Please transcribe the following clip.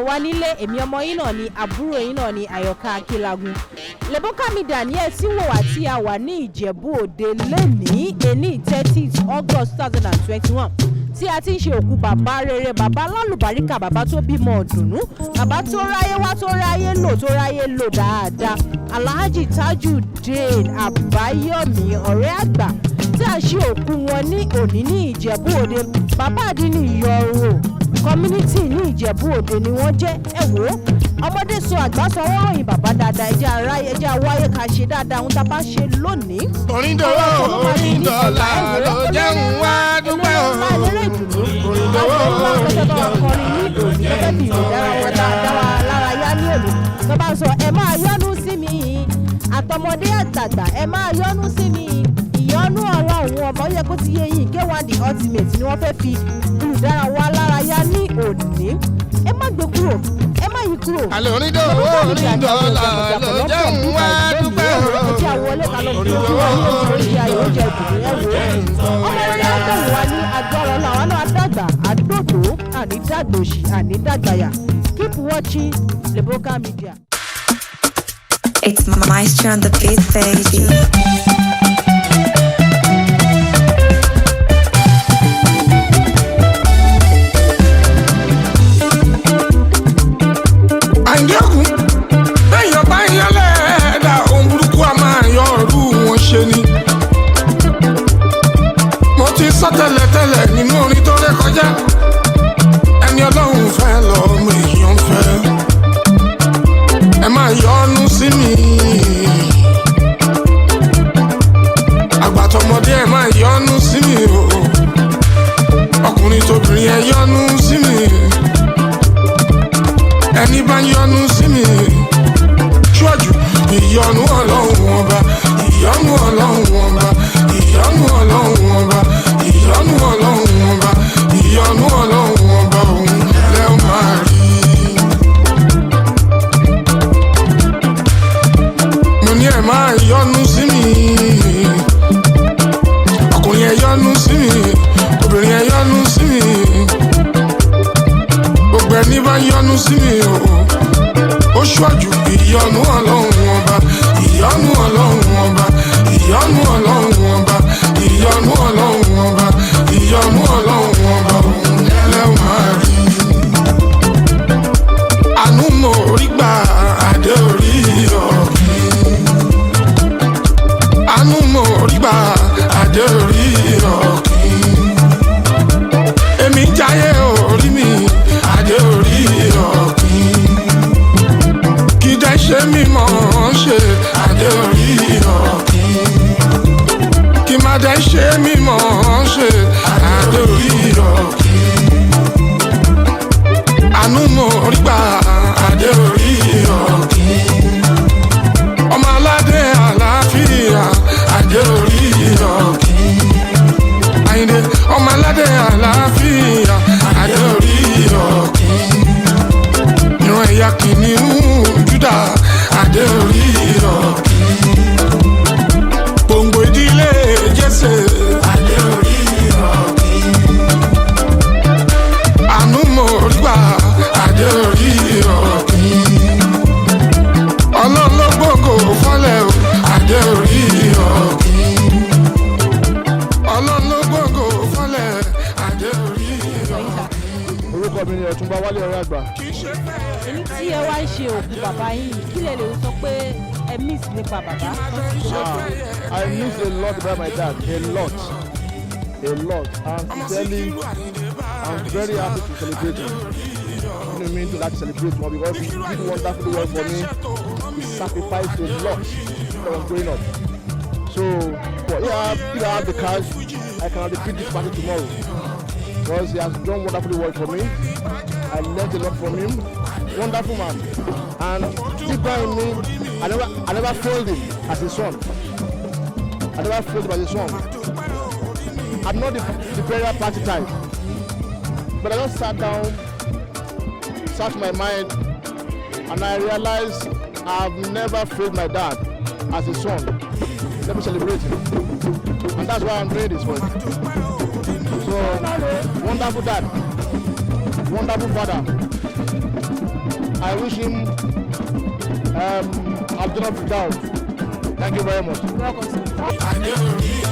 Wá nílé, èmi ọmọ yín náà ni, àbúrò yín náà ni, Àyọ̀ká Akílagun. Leboka Media ní ẹ tí wò wá tí a wà ní Ìjẹ̀bú Òde lẹ́nìí, ení 30 August 2021, tí a ti ń ṣe òkú bàbá rere, bàbá lálùbáríkà, bàbá tó bímọ ọ̀dùnnú, bàbá tó ráyé wá, tó ráyé lò, tó ráyé lò dáadáa, Alhaji Tajudeen Àbáyọ̀mí Ọ̀rẹ́ Àgbà, tí a ṣe òkú wọn ní òní ní Ìjẹ̀bú Òde. Bàbá àdínní Ìyọ̀rò community ní Ìjẹ̀bú Òde ni wọ́n jẹ́. Ẹ wò ó, ọmọdé sọ, àgbà sọ, wọ́n ròyìn bàbá dáadáa. Ẹjẹ́ ara, ẹjẹ́ àwáyé ká ṣe dáadáa. Ohun tá a bá ṣe lónìí, Oríndòwò, oríndọ̀là ló jẹ́ ń wá dúpẹ́ o. Eléré ìdùnnú kọrin ní òní lọ́fẹ́ fi ìlú dára wọn dára lára yá ní òní. Tó bá sọ, "Ẹ máa yọ́nú sí mi, àtọmọdé àtàgbà, ẹ máa yọ́nú sí mi, ìyọ́nú Ọlọ́run ọmọ yẹ kó ti yé yín." K1 The Ultimate ni wọ́n fẹ́ fi ìlú dára wa lára yá ní òní. Ẹ má gbé kúrò, ẹ má yí kúrò. Àlọ́ oríndòwò, oríndọ̀là ló jẹ́ ń wá dúpẹ́ o. Ẹ jẹ́ àwọlé ká lọ fi ojú wa ní oúnjẹ ayọ̀, oúnjẹ ìdùnnú. Ẹ wò ó, ọmọ rere á bẹ̀rù wa ní agbára Ọlọ́run. Àwọn náà dàgbà àdòdó, àní dàgbòṣì, àní dàgbàyà. Keep watching Leboka Media. It's Maestro on the beat, baby. Àǹjẹ́kù bẹ́yàn bá ń yálẹ̀ ẹ̀dá, ohun burúkú a máa yọ ọ̀rú wọn ṣe ni. Mo ti sọ tẹ́lẹ̀tẹ́lẹ̀ nínú orin tó ré kọjá, ẹni Ọlọ́run fẹ́ lọ́mọ èèyàn fẹ́. Ẹ máa yọnu sí mi. Àgbàtọ̀mọdé, ẹ máa yọnu sí mi o. Ọkùnrin tóbìnrin, ẹ yọnu sí mi. Ẹni bá yọnu sí mi ṣíwájú, ìyọnu Ọlọ́run Ọba, ìyọnu Ọlọ́run Ọba, ìyọnu Ọlọ́run Ọba, ìyọnu Ọlọ́run Ọba, ìyọnu Ọlọ́run Ọba, òun lẹ́ ó máa rí. Mo ní ẹ máa yọnu sí mi. Ọkùnrin, ẹ yọnu sí mi. Obìnrin, ẹ yọnu sí mi. Gbogbo ẹni bá yọnu sí mi o, ó ṣíwájú, ìyọnu Ọlọ́run Ọba, ìyọnu Ọlọ́run Ọba, ìyọnu Ọlọ́run Ọba, ìyọnu Ọlọ́run Ọba, ìyọnu Ọlọ́run Ọba, òun lẹ́lẹ́ máa rí. Àánú mo rí gbà, adé orí ọ̀kìn. Àánú mo rí gbà, adé orí ọ̀kìn. Èmi ń jayé orí mi, adé orí ọ̀kìn. Kì í dẹ́ ṣe mímọ́ ṣe, adé orí ọ̀kìn. Kì má dẹ́ ṣe mímọ́ ṣe, adé orí ọ̀kìn. Àánú mo rí gbà, adé orí ọ̀kìn. Ọmọ aládé àlàáfíà, adé orí ọ̀kìn. Àyìndé, ọmọ aládé àlàáfíà, adé orí ọ̀kìn. Ìran ẹ̀yà kìnìún Júdà, adé orí ọ̀kìn. Gbòǹgbò ìdílé Jésè, adé orí ọ̀kìn. Àánú mo rí gbà, adé orí ọ̀kìn. Ọlọ́run ló gbòǹgò fọ́lẹ̀ o, adé orí ọ̀kìn. Ọlọ́run ló gbòǹgò fọ́lẹ̀, adé orí ọ̀kìn. Orúkọ mi ni Ọ̀túnba Wálé Ọ̀rẹ́ Àgbà. Kì í ṣe bẹ́ẹ̀. Èyí tí ẹ wá ń ṣe òkú bàbá yín yìí, kí lẹ lè sọ pé ẹ miss nípa bàbá? Ah, I miss a lot about my dad, a lot, a lot, and sincerely, I'm very happy to celebrate him. Inú mi dùn láti celebrate wọn because he did wonderfully well for me. He sacrificed a lot when I was growing up. So, but yeah, if I have the cash, I can repeat this party tomorrow because he has done wonderfully well for me. I learned a lot from him. Wonderful man. And deep down in me, I never failed him as a son. I never failed him as a son. I'm not the burial party type. But I just sat down, searched my mind, and I realized I've never failed my dad as a son. Let me celebrate him. And that's why I'm doing this for him. So, wonderful dad, wonderful father. I wish him Abdullah Firdaus. Thank you very much. Welcome, sir. Adé orí.